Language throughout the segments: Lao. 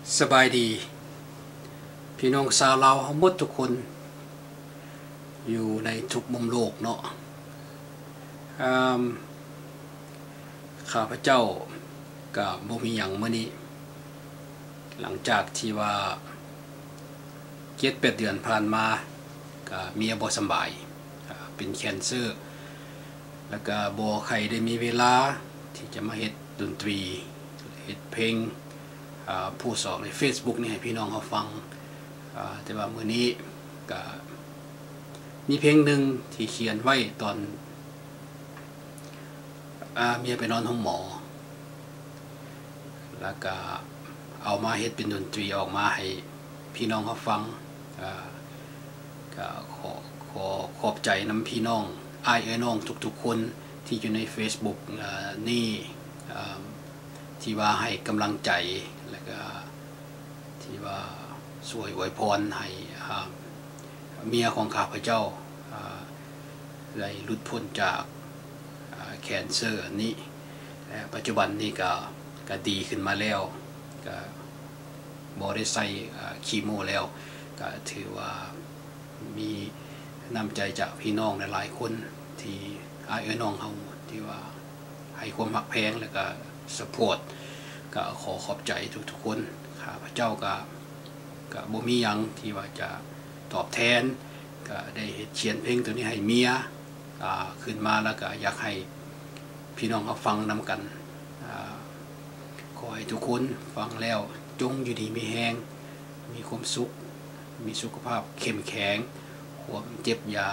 ສະບາຍດີ ພີ່ນ້ອງຊາວລາວເຮົາໝົດທຸກຄົນ ຢູ່ໃນທຸກມຸມໂລກເນາະ. ອາ ຂ້າພະເຈົ້າກະບໍ່ມີຫຍັງມື້ນີ້ ຫຼັງຈາກທີ່ວ່າ ເຈັດແປດເດືອນຜ່ານມາ ກະເມຍບໍ່ສຳບາຍ ອາ ເປັນແຄນເຊີ ແລ້ວກະບໍ່ຄ່ອຍໄດ້ມີເວລາທີ່ຈະມາເຮັດດົນຕີ ເຮັດເພງ ອາ ໂພສອອກໃນເຟສບຸກນີ້ໃຫ້ພີ່ນ້ອງເຮົາຟັງ. ອາ ແຕ່ວ່າມື້ນີ້ກະມີເພງໜຶ່ງທີ່ຂຽນໄວ້ຕອນ ອາ ເມຍໄປນອນໂຮງໝໍ ແລ້ວກະເອົາມາເຮັດເປັນດົນຕີອອກມາໃຫ້ພີ່ນ້ອງເຮົາຟັງ. ອາ ກະຂໍ ຂໍຂອບໃຈນຳພີ່ນ້ອງ ອ້າຍເອື້ອຍນ້ອງທຸກໆຄົນທີ່ຢູ່ໃນເຟສບຸກ ອາ ນີ້ ອາ ທີ່ວ່າໃຫ້ກຳລັງໃຈ ແລ້ວກະ ທີ່ວ່າຊ່ວຍອວຍພອນໃຫ້ ອາ ເມຍຂອງຂ້າພະເຈົ້າ ອາ ໄດ້ຫຼຸດພົ້ນຈາກ ອາ ແຄນເຊີອັນນີ້ ແລະ ປັດຈຸບັນນີ້ກະ ກະດີຂຶ້ນມາແລ້ວ ກະບໍ່ໄດ້ໃສ່ ອາ ຄີໂມແລ້ວ. ກະຖືວ່າ ມີນ້ຳໃຈຈາກພີ່ນ້ອງຫຼາຍໆຄົນ ທີ່ອ້າຍເອື້ອຍນ້ອງເຮົາ ທີ່ວ່າໃຫ້ຄວາມຮັກແພງ ແລ້ວກະຊັບພອດ ກະຂໍຂອບໃຈທຸກໆຄົນ. ຂ້າພະເຈົ້າກະ ກະບໍ່ມີຫຍັງທີ່ວ່າຈະຕອບແທນ ກະໄດ້ເຮັດ ຂຽນເພງໂຕນີ້ໃຫ້ເມຍ ອາ ຂຶ້ນມາ ແລ້ວກະຢາກໃຫ້ພີ່ນ້ອງເຮົາຟັງນຳກັນ. ອາ ຂໍໃຫ້ທຸກຄົນຟັງແລ້ວຈົ່ງຢູ່ດີມີແຮງ ມີຄວາມສຸກ ມີສຸຂະພາບເຂັ້ມແຂງ ຄວາມເຈັບຢ່າ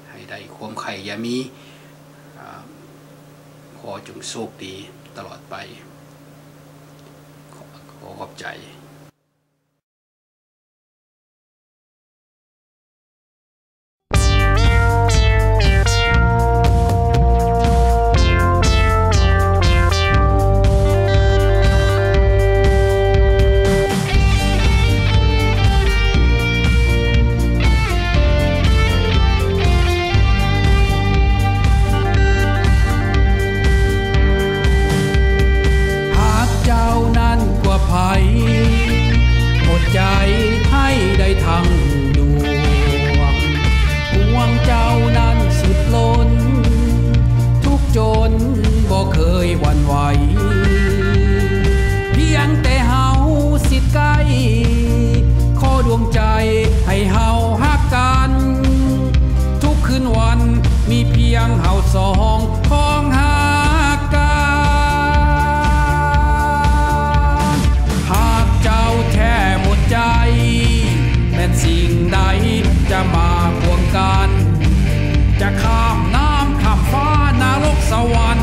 ໃຫ້ໄດ້ ຄວາມໄຂ້ຢ່າມີ ອາ ຂໍຈົ່ງໂຊກດີຕະຫຼອດໄປ. ຂໍ ຂໍຂອບໃຈ. ຮັກເຈົ້ານັ້ນກວ່າໃຜ ໝົດໃຈໃຫ້ໄດ້ທັງດວງ ຫ່ວງເຈົ້ານັ້ນສຸດລົ້ນ ທຸກຈົນບໍ່ເຄີຍຫວັ່ນໄຫວ ພຽງແຕ່ເຮົາຊິດໃກ້ ຂໍດວງໃຈໃຫ້ເຮົາຮັກກັນ ທຸກຄືນວັນມີພຽງເຮົາສອງ ຂອງຮັກກັນ ຮັກເຈົ້າແທ້ໝົດໃຈ ແມ່ນສິ່ງໃດຈະມາພວງກັນ ຈະຂ້າມນ້ຳຂ້າມຟ້ານະລົກສະຫວັນ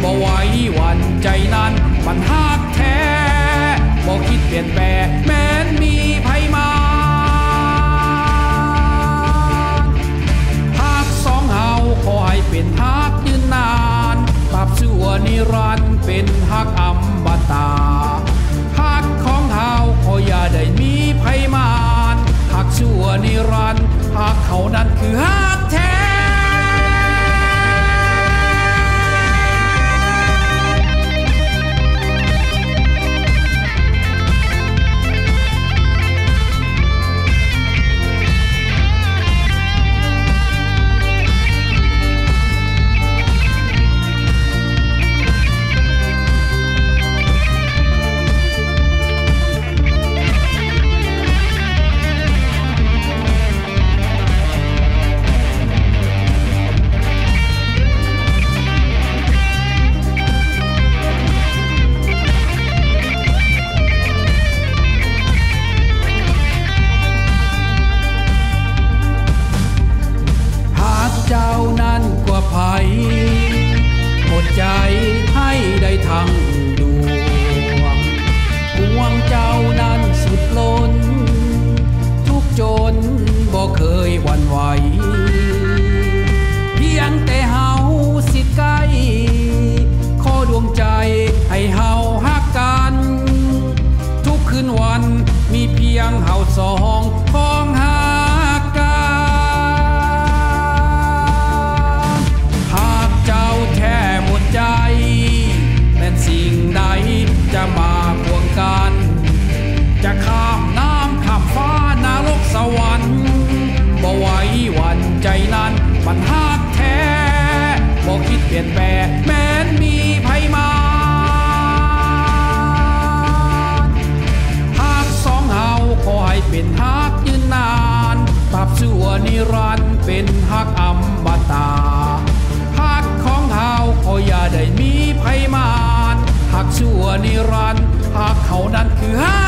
ບໍ່ໄຫວຫວັ່ນໃຈນັ້ນ ມັນຮັກແທ້ ບໍ່ຄິດປ່ຽນແປ ແມ່ນມີໃຜມາ ຮັກສອງເຮົາຂໍໃຫ້ເປັນຮັກຍືນນານ ຕາບຊົ່ວນິລັນເປັນຮັກອຳມະຕະ ຮັກຂອງເຮົາຂໍຢ່າໄດ້ມີໃຜມານ ຮັກຊົ່ວນິລັນ ຮັກເຮົານັ້ນຄືຮັກແທ້. ແປແມ່ນມີໃຜມານ ຮັກສອງເຮົາຂໍໃຫ້ເປັນຮັກຍືນນານ ຕາບຊົ່ວນິລັນເປັນຮັກອຳມະຕະ ຮັກຂອງເຮົາຂໍຢ່າໄດ້ມີໃຜມານ ຮັກຊົ່ວນິລັນ ຮັກເຮົານັ້ນຄືຮັກ